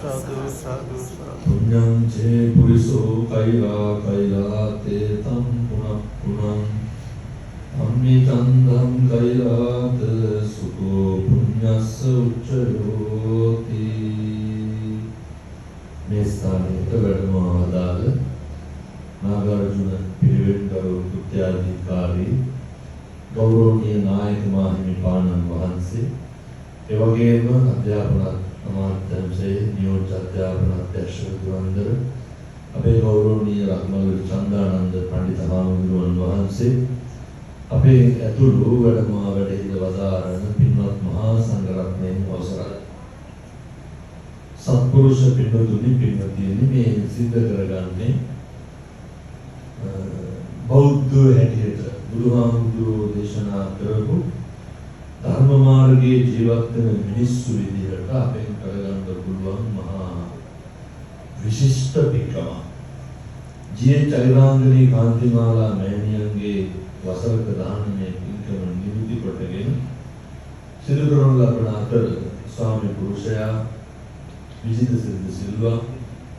සාදු සාදු සාදු. පුඤ්ඤං චේ පුරිසෝ කෛරා කෛරාතේ තම් පුනක් පුනං අම්මි චන්දං කෛරාත සුඛෝ පුඤ්ඤස්ස උච්චයෝති. මේ ස්ථානයට වැඩම වදාළ නාගාර්ජුන පිරිවෙන් ගරු කෘත්‍යාධිකාරී ගෞරවනීය නායක මාහිමිපාණන් වහන්සේ, ඒ වගේම අධ්‍යාපන අමාත්‍යාංශයේ නියෝජ්‍ය අධ්‍යාපන අධ්‍යක්ෂක ධුරන්දර අපේ ගෞරවනීය රත්මල්වල චන්දානන්ද පණ්ඩිත හාමුදුරුවන් වහන්සේ, අපේ ඇතුළු වැඩම වැඩ හිඳ වදාරන පින්වත් මහා සංඝරත්නයන් අවසරයි. සත්පුරුෂ පින්වතුනි, පින්වතියනි, මේ සිද්ධ කරගන්නේ බෞද්ධ හැටියට බුදුහාමුදුරුවෝ දේශනා කරපු ධර්ම මාර්ගයේ ජීවත් වෙන මිනිස්සු විදිහට අපෙන් කරගන්න පුළුවන් මහා විශිෂ්ට පින්කමක්. ජී චෛරාංගනී කාන්තිමාලා මෑණියන්ගේ වසරක දානමය පින්කම නිමිති කොටගෙන සිදු කරනු ලබන අතර, ස්වාමි පුරුෂයා විජිත සිද්ධ සිල්වා,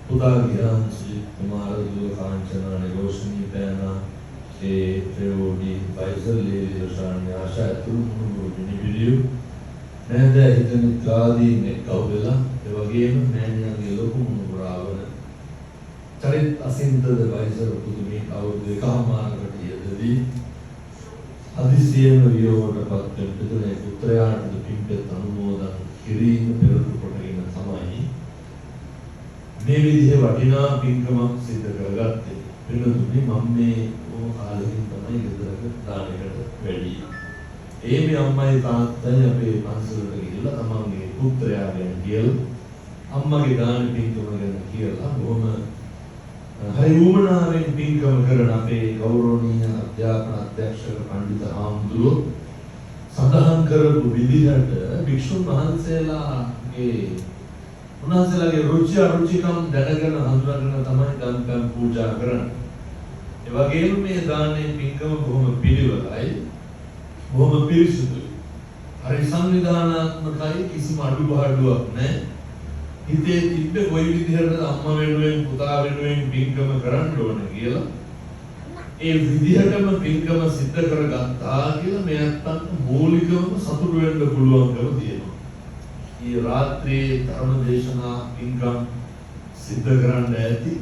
පුතා ගිහාන් සුජිත් කුමාර, දුව කාංචනා නිරෝෂණී පෑනා, ඒ ත්‍රයෝඩි ෆයිසල්, ලේලි රොෂානි ආශා ඇතුළු මුණුබුරු මිනිබිරියු, නෑදෑ හිත මිත්‍රාදීන් එක්ක වෙලා, ඒ වගේම මෑණියන්ගේ ලොකු මුණුබුරා වන චරිත් අසින්තද වයිසර් පුදුමී අවුරුදු එකහමාරකට ඉහතදී හදිසියෙම වියෝවට පත් වෙන පිටුනේ පුත්‍රයාට පින්පෙත් අනුමෝදන් කිරීම පෙරටු කොටගෙන තමයි මේ විදිහේ වටිනා පින්කමක් සිදු කරගත්තේ. පින්වතුනි, මම මේ ඕ කාලෙකින් තමයි ගෙදරක දානයකට වැඩි. ඒ මේ අම්මයි තාත්තයි අපේ පන්සලට ගිහිල්ලා තමන්ගේ පුත්‍රයා ගැන කියලා, අම්මගේ දාන පින්කම ගැන කියලා, බොහොම හරි උවමනාවෙන් පින්කම කරන අපේ ගෞරවනීය අධ්‍යාපන අධ්‍යක්ෂක පණ්ඩිත හාමුදුරුවෝ සඳහන් කරපු විදිහට, භික්ෂුන් වහන්සේලාගේ උන්වහන්සේලාගේ රුචි අරුචිකම් දැනගෙන හඳුනාගෙන තමයි දන්පැන් පූජා කරන්නේ. ඒ වගේම මේ දානේ පින්කම බොහොම පිළිවෙලයි, බොහොම පිරිසුදුයි. හරි සංවිධානාත්මකයි, කිසිම අඩුපාඩුවක් නැහැ. හිතේ තිබ්බේ කොයි විදිහටද අම්මා වෙනුවෙන් පුතා වෙනුවෙන් පින්කම කරන්න ඕන කියලා. ඒ විදිහටම පින්කම සිද්ධ කරගත්තා කියලා මේ අත්තන්ට මූලිකවම සතුටු වෙන්න පුළුවන්කම තියෙනවා. ඊ රාත්‍රියේ ධර්ම දේශනා පින්කම් සිද්ධ කරන්න ඇති.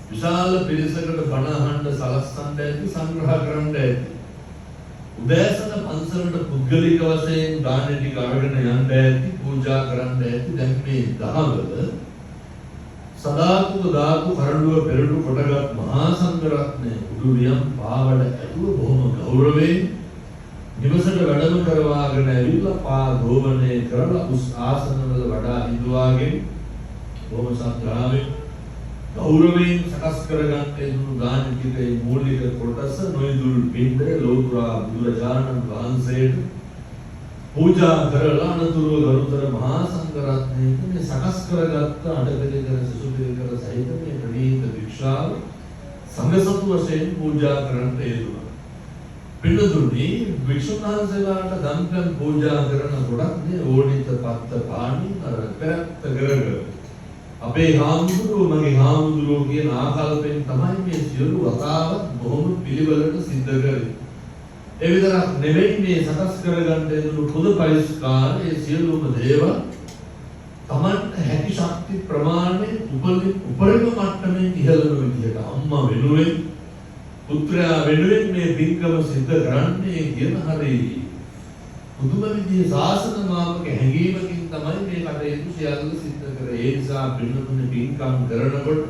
විශාල පිරිසකට බණ අහන්න සලස්සන්න ඇති, සංග්‍රහ කරන්න ඇති. උදෑසන පන්සලට පුද්ගලික වශයෙන් දාන ටික අරගෙන යන්න ඇති, පූජා කරන්න ඇති. දැන් මේ දහවල සදාකුව දාපු කරඬුව පෙරටු කොටගත් මහා සංඝරත්නය උඩුවියම් පාවඩ ඇතුව බොහොම ගෞරවයෙන් නිවසට වැඩම කරවාගෙන ඇවිල්ලා, පා ධෝමනය කරලා, උස් ආසනවල වඩා හිඳුවාගෙන, බොහොම ශ්‍රද්ධාවෙන් ගෞරවයෙන් සකස් කරගන්න යෙදුණු දාන ටිකේ මූලික කොටස නොයිදුල් පිණ්ඩය ලෝතුරා බුදුරජාණන් වහන්සේට පූජා කරලා, අනතුරුව ගරුතර මහා සංඝරත්නයට මේ සකස් කරගත්ත අඩපිරිකර සිසු පිරිකර සහිත මේ ප්‍රණීත භික්ෂාව සංඝසතු වශයෙන් පූජා කරන්නට යෙදුණා. පින්නතුනි, භික්ෂුන් වහන්සේලාට දන්පැන් පූජා කරන ගොඩක් මේ ඕනිත පත්ත පාණි අර පෙරත්ත කර කර අපේ හාමුදුරුවෝ, මගේ හාමුදුරුවෝ කියන ආකල්පෙන් තමයි මේ සියලු වතාවත් බොහොම පිළිවෙලට සිද්ධ කරේ. ඒ විතරක් නෙවෙයි, මේ සකස් කරගන්න යෙදුණු පුද පරිස්කාර, ඒ සියලුම දේවල් තමන්ට හැකි ශක්ති ප්‍රමාණය උපරිම මට්ටමින් ඉහළම විදිහට අම්මා වෙනුවෙන්, පුත්‍රයා වෙනුවෙන් මේ පින්කම සිද්ධ කරන්නේ කියන හරි පුදුම විදිහේ ශාසන මාපක හැඟීමකින් තමයි මේ කටයුතු සියල්ල සිද්ධ කරේ. ඒ නිසා පින්නතුනේ, පින්කම් කරනකොට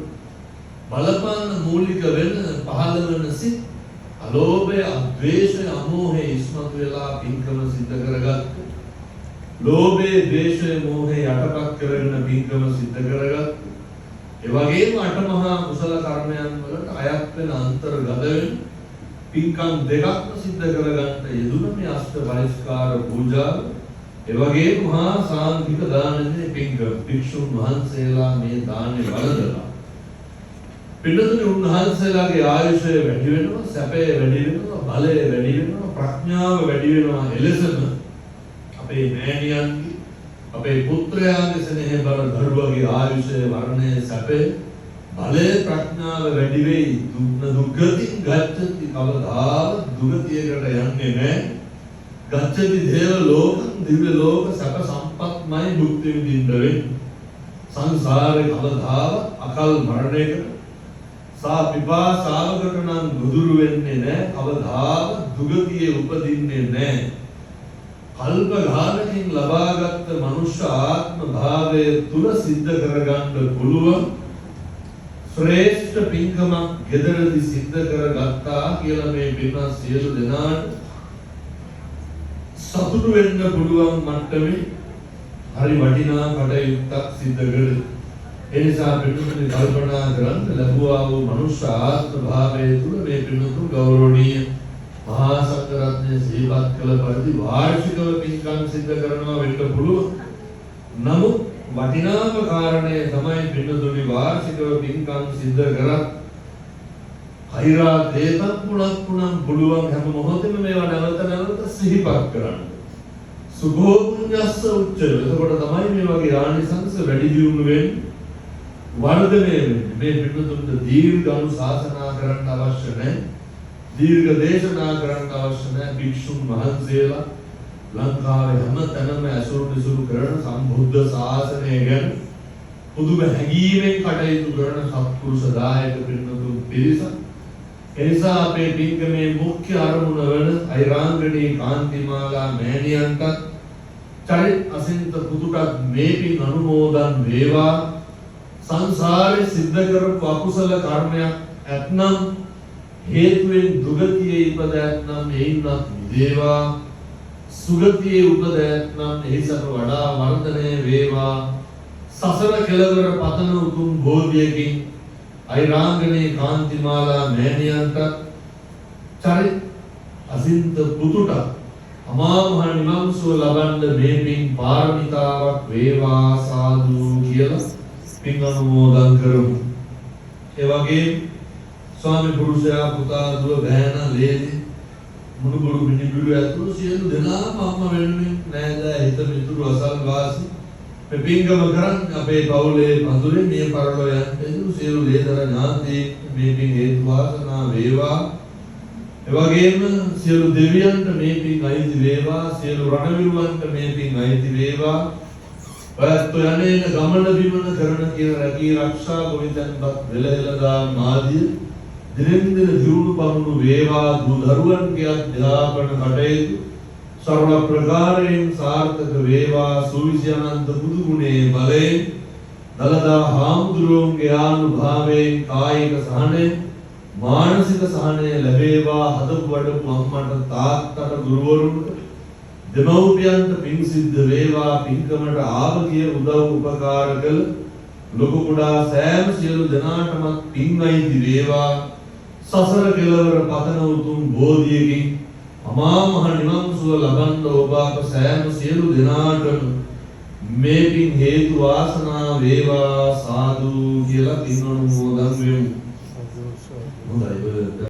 බලපාන මූලික වෙන පහළ වෙන සිත් අලෝභය, අද්වේෂය, අමෝහය ඉස්මතු වෙලා පින්කම සිද්ධ කරගත්ත. ලෝභය, ද්වේෂය, මෝහය යටපත් කරගෙන පින්කම සිද්ධ කරගත්ත. ඒ වගේම අටමහා කුසල කර්මයන් වලට අයත් වෙන, අන්තර්ගත වෙන පින්කම් දෙකක්ම සිද්ධ කරගන්න යෙදුන මේ අෂ්ට පරිස්කාර පූජාව, ඒ වගේම මහා සාංඝික දානමය පින්කම, භික්ෂුන් වහන්සේලා මේ දානෙ වළඳලා පින්නතුනි, උන්වහන්සේලාගේ ආයුෂය වැඩි වෙනවා, සැපය වැඩි වෙනවා, බලය වැඩි වෙනවා, ප්‍රඥාව වැඩි වෙනවා. එලෙසම අපේ මෑණියන්ගේ අපේ පුත්‍රයාගේ සෙනෙහ බර, දරුවගේ ආයුෂය, වර්ණය, සැපය, බලය, ප්‍රඥාව වැඩි වෙයි. දුක්ගතින් ගච්ඡති, කවදාවත් දුගතියකට යන්නේ නැහැ. ගච්ඡති දේව ලෝකං, දිව්‍ය ලෝක සැප සම්පත්මයි භුක්ති විඳින්න වෙන්නේ. සංසාරේ කවදාවත් අකල් මරණයකට සා පිපාසාවකට නම් ගොදුරු වෙන්නේ නැහැ. කවදාවත් දුගතියේ උපදින්නේ නැහැ. කල්ප ගානකින් ලබාගත් මනුෂ්‍ය ආත්ම භාවය තුල සිද්ධ කරගන්න පුළුවන් ශ්‍රේෂ්ඨ පින්කමක් ගෙදරදී සිද්ධ කරගත්තා කියලා මේ පින්වත් සියලු දෙනාට සතුටු වෙන්න පුළුවන් මට්ටමේ හරි වටිනා කටයුත්තක් සිද්ධ කළේ. ඒ නිසා පින්වතුනි, කල්පනා කරන්න, ලැබුවා වූ මනුෂ්‍ය ආත්ම භාවය තුල මේ පින්වතුන් ගෞරවනීය මහා සංඝරත්නය සිහිපත් කළ පරිදි වාර්ෂිකව පින්කම් සිද්ධ කරනවා වෙන්න පුළුවන්. නමුත් වටිනාම කාරණය තමයි පින්වතුනි, වාර්ෂිකව පින්කම් සිද්ධ කරත් කෛරා දේතම් පුනක් පුනම් පුළුවන් හැම මොහොතෙම මේවා නැවත නැවත සිහිපත් කරන්න. සුඛෝ පුඤ්ඤස්ස උච්චය. එතකොට තමයි මේ වගේ ආනිසංස වැඩි දියුණු වෙන්නේ, වර්ධනය වෙන්නේ. මේ පින්වතුන්ට දීර්ඝ අනුශාසනා කරන්න අවශ්‍ය නැහැ. දීර්ඝ දේශනා කරන්න අවශ්‍ය නැහැ. භික්ෂුන් වහන්සේලා ලංකාවේ හැම තැනම ඇසුරු නිසුරු කරන, සම්බුද්ධ ශාසනය ගැන පුදුම හැඟීමෙන් කටයුතු කරන සත්පුරුෂ දායක පින්වතුන් පිරිසක්. එනිසා අපේ පින්කමේ මුඛ්‍ය අරමුණ වන අයිරාංගණී කාන්තිමාලා මෑණියන්ටත් චරිත් අසින්ත පුතුටත් මේ පින් අනුමෝදන් වේවා. සංසාරේ සිද්ධ කරපු අකුසල කර්මයක් ඇත්නම්, හේතුවෙන් දුගතියේ ඉපද ඇත්නම් එයින්වත් මිදේවා. සුගතියේ උපද ඇත්නම් එහි සැප වඩා වර්ධනය වේවා. සසර කෙලවර පතන උතුම් බෝධියකින් අයිරාංගනේ කාන්තිමාලා මෑණියන්ටත් චරිත් අසින්ත පුතුටත් අමා මහ නිවන් සුව ලබන්න මේ පින් පාරමිතාවක් වේවා, සාදු කියලා පින් අනුමෝදන් කරමු. ඒ වගේම ස්වාමි පුරුෂයා, පුතා, දුව, බෑනා, ලේලි, මුණුබුරු, මිනිබිරු ඇතුළු සියලු දෙනාම අම්මා වෙනුවෙන්, නෑදෑ, හිත මිතුරු, අසල්වාසී, මේ පින්කම කරන්නේ අපේ පවුලේ පඳුරේ මිය පරලොව යන්ට ඇතුළු සියලු ලේදර ඥාති මේ පින් හේතු වාසනා වේවා. ඒ වගේම සියලු දෙවියන්ට මේ පින් අයිති වේවා. සියලු රණවිරුවන්ට මේ පින් අයිති වේවා. ඔයත් යන්නේන ගමන බිමන කරන කියන රැකී රක්ෂා ගොවිතැන්පත් වෙළහෙළදා ආදිය දිනෙන් දින දියුණු පමුණු වේවා. දූ දරුවන්ගේ අධ්‍යාපන කටයුතු සර්ව ප්‍රකාරයෙන් සාර්ථක වේවා. සූවිසි අනන්ත බුදු ගුණයේ බලයෙන්, දළදා හාමුදුරුවන්ගේ ආනුභාවයෙන් කායික සහනය, මානසික සහනය ලැබේවා. හදපු වඩපු අම්මට, තාත්තට, ගුරුවරුන්ට, දෙමව්පියන්ට පින් සිද්ධ වේවා. පින්කමට ආව කිය උදව් උපකාර කළ ලොකු කුඩා සෑම සියලු දෙනාටම පින් අයිති වේවා. සසර කෙලවර පතන උතුම් බෝධියකින් අමා මහ නිවන් සුව ලබන්න ඔබ අප සෑම සියලු දෙනාටම මේ පින් හේතු වාසනා වේවා, සාදු කියලා පින් අනුමෝදන් වෙමු. හොඳයි, ඔය